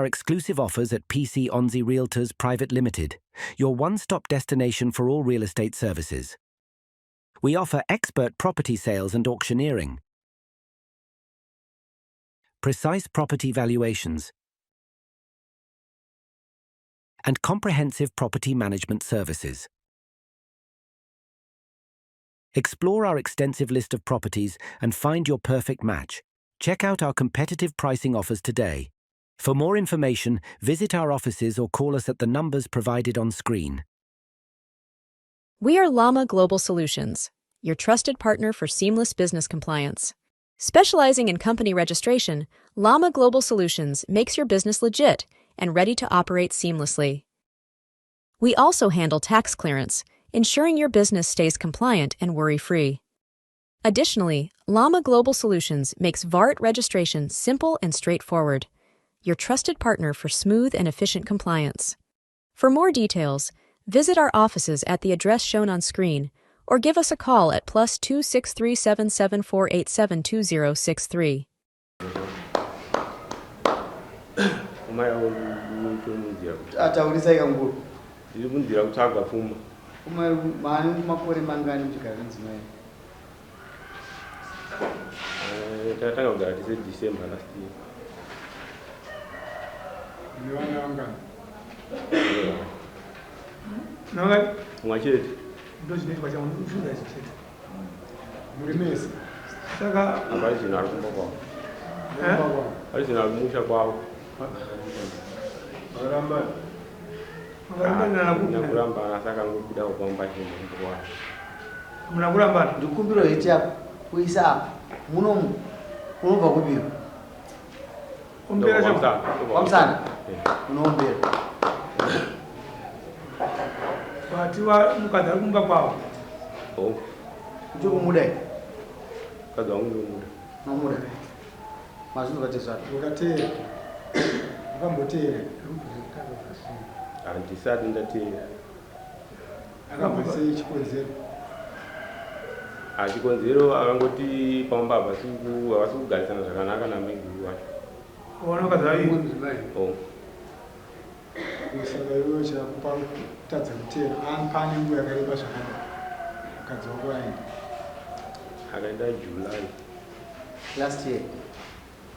our exclusive offers at PC Onzi Realtors Private Limited, your one-stop destination for all real estate services. We offer expert property sales and auctioneering, precise property valuations, and comprehensive property management services. Explore our extensive list of properties and find your perfect match. Check out our competitive pricing offers today. For more information, visit our offices or call us at the numbers provided on screen. We are Llama Global Solutions, your trusted partner for seamless business compliance. Specializing in company registration, Llama Global Solutions makes your business legit and ready to operate seamlessly. We also handle tax clearance, ensuring your business stays compliant and worry free. Additionally, Llama Global Solutions makes VART registration simple and straightforward, your trusted partner for smooth and efficient compliance. For more details, visit our offices at the address shown on screen or give us a call at +263 774872063. Pfuma yavo ndiri munzira. Ataurisai kanguru. Ndiri munzira kutsvaga pfuma. Pfuma maane makore mangani muchigara nemudzimai? Takatanga kugara tese December last year. Nevana vangani? Nangani? Mumwe chete. Ndozvinoitwa chamufunga izvo chete. Muri mese? Saka Pari zvino ari kumba kwavo. Eh? Pari zvino ari kumusha kwavo. Vakarambana? Makarambana Hatina kupi? kurambana, asi akangobuda kubva mumba achienda kumba kwavo. Muna kurambana. Ndikumbiro heti apa kuisa apa munomu unobva kupiwa. Ombera Ndobva chama. kwaMusana. Ndobva Kwamusana? Eh. Unowombera. Vati wa mukadzi ari kumba kwavo. Oh, Uchikumuda here? mukadzi wangu ndomuda. Unomuda. Mazvinzwa tezvaro. Ukateera? Wakamboteera? Handisati ndateera. Akambosei chikonzero? Chikonzero akangoti pamba havasi kugarisana zvakanaka namaiguru wacho. Waona mukadzi vaviri. Mudzimai. Oh. Saka iwewe chakupa kutadza kuteera, pane nguva yakareba zvakadai mukadzi wako aenda? Akaenda July. Last year.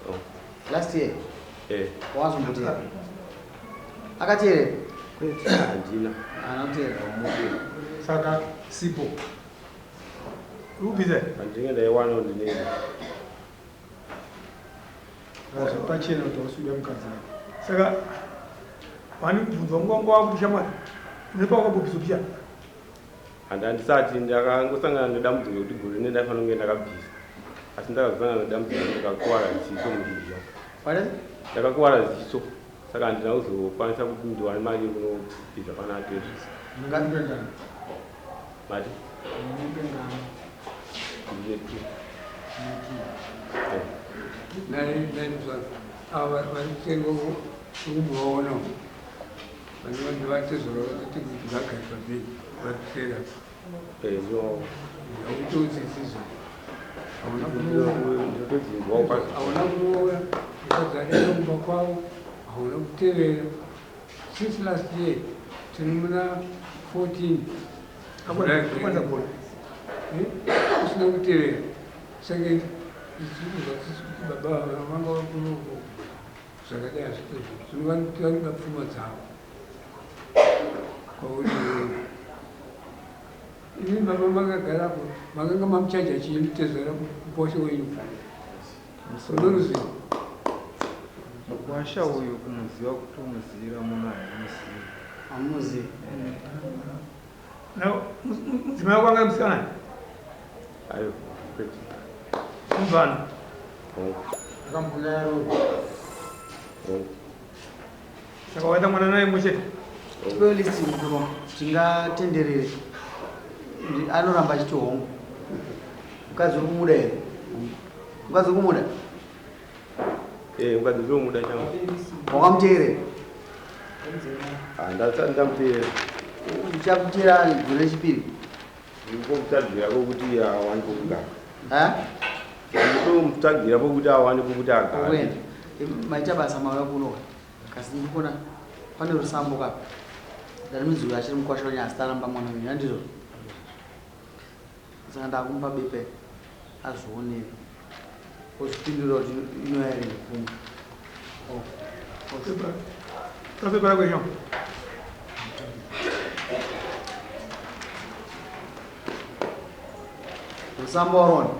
Oh. Last year. Eh. Wazombotera. Akateerera? Handina. Haana kuteerera. Saka sipo. Rubhize. Handinge ndaiwana ndinei. Saka zviri pachena kuti wasuda mukadzi wako. Saka vani bvunzwa nguva nguva kuti shamwari une pawakabobisa picha. Handisati, ndakangosangana nedambudziko rekuti gore rine ndaifanira kunge ndakabvisa, asi ndakazosangana nedambudziko, ndakakuwara ziso muzhizha. What? Ndakakuwara ziso, saka handina kuzokwanisa kuti ndiwane mari yekunobvisa pana atezvi. Mombe ngani? Mati? Mombe ngani? Ndine two. Two. Eh. Nai muzvaro, ava vari kutenga kumbovaona vanhu vatezvara vakati kuti vagari pamberi vari kusera. Eh, ndinovaona. Hautodzidzizvo. Ndinotodzinzwawo. Hauna kuroora, mukadzi akaenda kumba kwavo, hauna kutevera. Since last year, tiri muna 14. Akwanza bhora. Eh? Usina kutevera, saka izviri kuti baba vanga vakunoko zvakadai hazvito zvino vanoda pfuma dzavo kwauri iwewe. Imi baba makagarapo, makanga mamuchaja chii mutezvara muposho wenyu unoruziva? Mukwasha uyu kumuziva, kutomuziva munhu aimuziva. Hamuzivi. Na mudzimai wako anga musikana? Ayo, kwete. Mubvana. Oh. Akambonga roho? Oh. Saka waita mwana naye mumwe chete. Tipewo list mukuru tingatenderere. Anoramba achiti hongu. Mukadzi uri kumuda here? Mukadzi uri kumuda? Eh, mukadzi ndomuda changu. Wakamuteerera? Handasati ndamuteera. Uchamuteera gore rechipiri? Ndikomutsvagira pokuti awane pokugara. Ha? Ndikomutsvagira pokuti awane pokuti agare. Okuenda. Maita basa mauya kuno. Kasi ndikuona pane rusambo kapi. Ndari muzukuru achiri mukwasha wenyu asi taramba mwana wenyu handizvo? Saka ndakumupa bepa azvionere. Ozvipindura kuti inoya here pfuma. Oh. Pepa rako ino. Rusambo warona.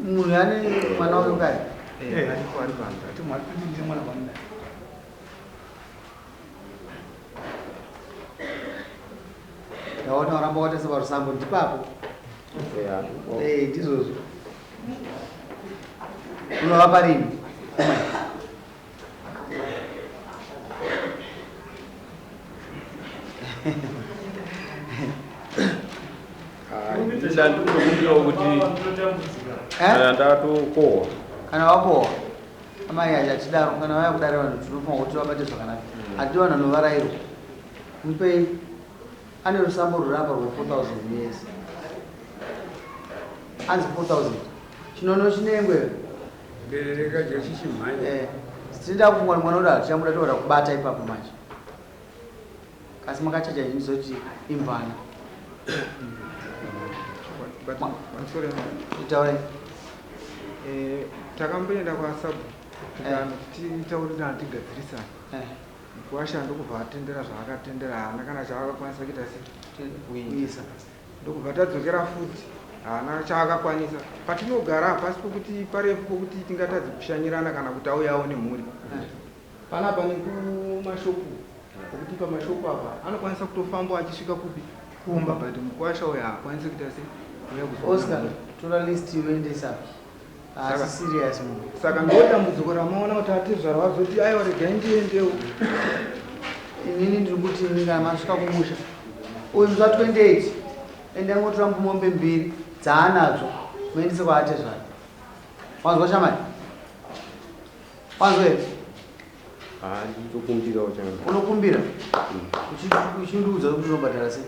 Munhu ane mwana wake kare. Eh, ari panze. Ati mwana ndiye mwana wangu. Ndaona waramba wakatarisa parusambo ndipapo. Eh, ndizvozvo. Unova parini? Ndikutokumbirawo kuti kana ndatokohwa Kana wakohwa amai acho achidaro kana vaya kudare vanhu tinofanira kuti vabate zvakanaka. Hatidi vanhu vanovarairwa. Mupei ane rusambo rwurapa rwe 4000 years. Anzi 4000. Chinono chinengwe. Berereka chichimhanya. Eh, tinoda kufunga kuti mwana uda tichamuda toda kubata ipapo manje. Kasi makachaja ndizoti imvana. But pamusoro Itaure. Eh, takamboenda kwasabu tikataurirana tigadzirisana. Mukuwasha ndokubva atendera zvaakatendera haana kana chaakakwanisa kuita se kuisa. Ndokubva tadzokera futi haana chaakakwanisa. Patinogara hapasi pokuti parefu pokuti tingatadze kushanyirana kana kuti auyawo nemhuri. Panapa nekumashopu pokuti pamashopu apa anokwanisa kutofamba achisvika kupi kumba but mukuwasha uyo haakwanisi kuita se kuuya kuzoona Oscar, mhuri. tora list yoendesa. Haasi serious munhu. Saka ndo dambudziko ramaona kuti atezvara vazoti aiwa regai ndiendewo. Inini ndiri kuti ini kana masvika kumusha uyu musi wa 28 endai motora mombe mbiri dzaanadzo muendese kwaatezvara. Wanzwa shamani? Wanzwa here? Nditokumbirawo changu. Unokumbira? Uchindiudza kuti unobhadhara sei?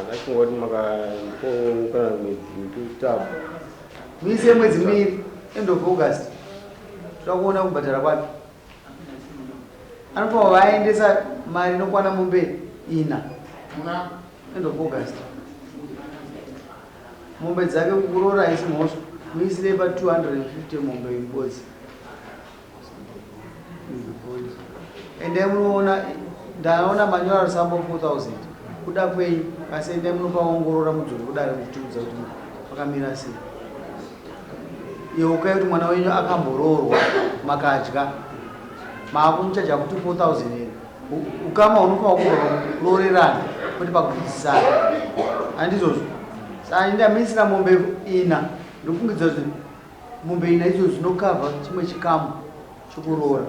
Ndafunga kuti maka kana mwedzi mitatu. Muise mwedzi miiri, end of August. Toda kuona kubhadhara kwake. Anofanirwa vaendesa mari inokwana mombe ina. End of August. Mombe dzake kuroora haisi mhosva. Muisire pa 250 mombe imodzi. Endai munoona, ndaona manyora rusambo 4000. Kuda kwenyu, asi endai munopaongorora mudzoke kudare muchitiudza kuti pakamira sei. Yeukai kuti mwana wenyu akamboroorwa makadya. Maakumuchaja kuti 4000 here. Ukama hunofanira kubva pakuroorerana kwete pakudzidzisana. Handizvozvo. Saka ndamisira mombe ina. Ndofungidza kuti mombe ina idzo dzinokavha chimwe chikamu chekuroora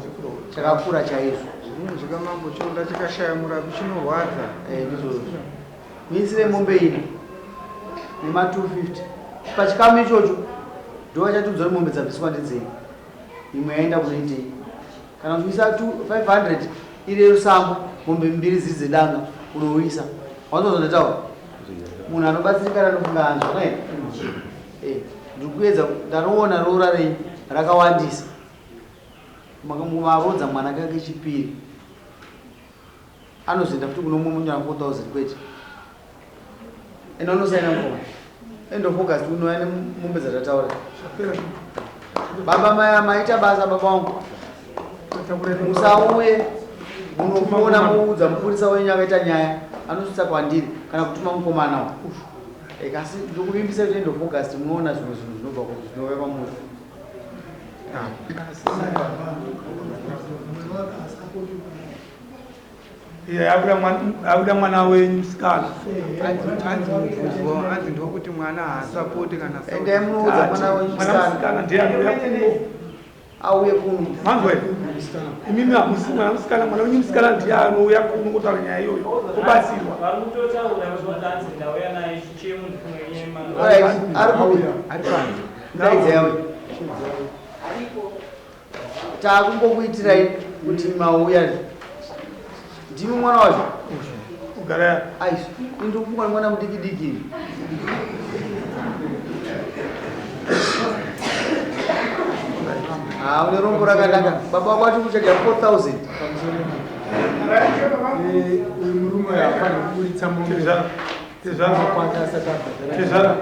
chakakura chaizvo. Zvinonzwika mambo, chironda chikashaya murapi chinorwadza. Eh, ndizvozvo. Muisire mombe ina nema 250 pachikamu ichocho ndo vachatiudza kuti mombe dzabviswa ndedzei, imwe yaenda kunoitei. Kana uchiisa 500 iri yerusambo, mombe mbiri dziri dzedanga unouyisa. Wanzwa zvandataura? Munhu anobatsirikana anofunga anzwa naye. Eh, ndiri kuedza, ndanoona roora renyu rakawandisa. Marodza mwana kake chipiri. Anozoenda futi kuno mumwe munyora 4000 kwete. Enda unosaina mukoma. End of August unouya nemombe dzatataura. Baba maya maita basa baba wangu. Musauye munofona muudza mupurisa wenyu akaita nyaya anosvitsa kwandiri kana kutuma mukomana wa. Kasi ndikuvimbisa kuti end of August munoona zvimwe zvinhu zvinobva zvinouya pamuri. Iye akuda mwana wenyu musikana. Anzi mubvunzo anzi ndokuti mwana haasapoti kana Endai munoudza mwana wenyu Mwana musikana ndiye anouya kuno. Auye kuno. Manzwa here? Imimi hamusi mwana musikana, mwana wenyu musikana ndiye anouya kuno kutaura nyaya iyoyo. Kubatsirwa. Vari kutotaura kuti anzi ndauya naye chichemu ndifunge Alright, ari kupi? Ari panze. Ndaidza yawe. Takungokuitirai kuti mauya. Ndimi mwana wacho? Ugara. Aish, indikufunga mwana mudiki diki. Ha, une rombo rakanaka. Baba wako ati kuchaja 4000. Uyu murume uyu haafaniri kuburitsa mombe Tezvara. kwake asati abhadhara. Tezvara.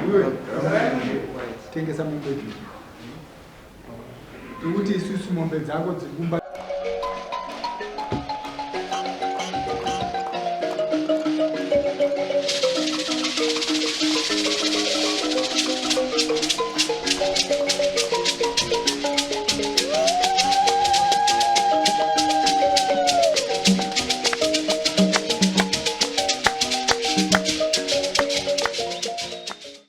Iwe tengesa mombe idzi. Nekuti isusu mombe dzako dziri kumba.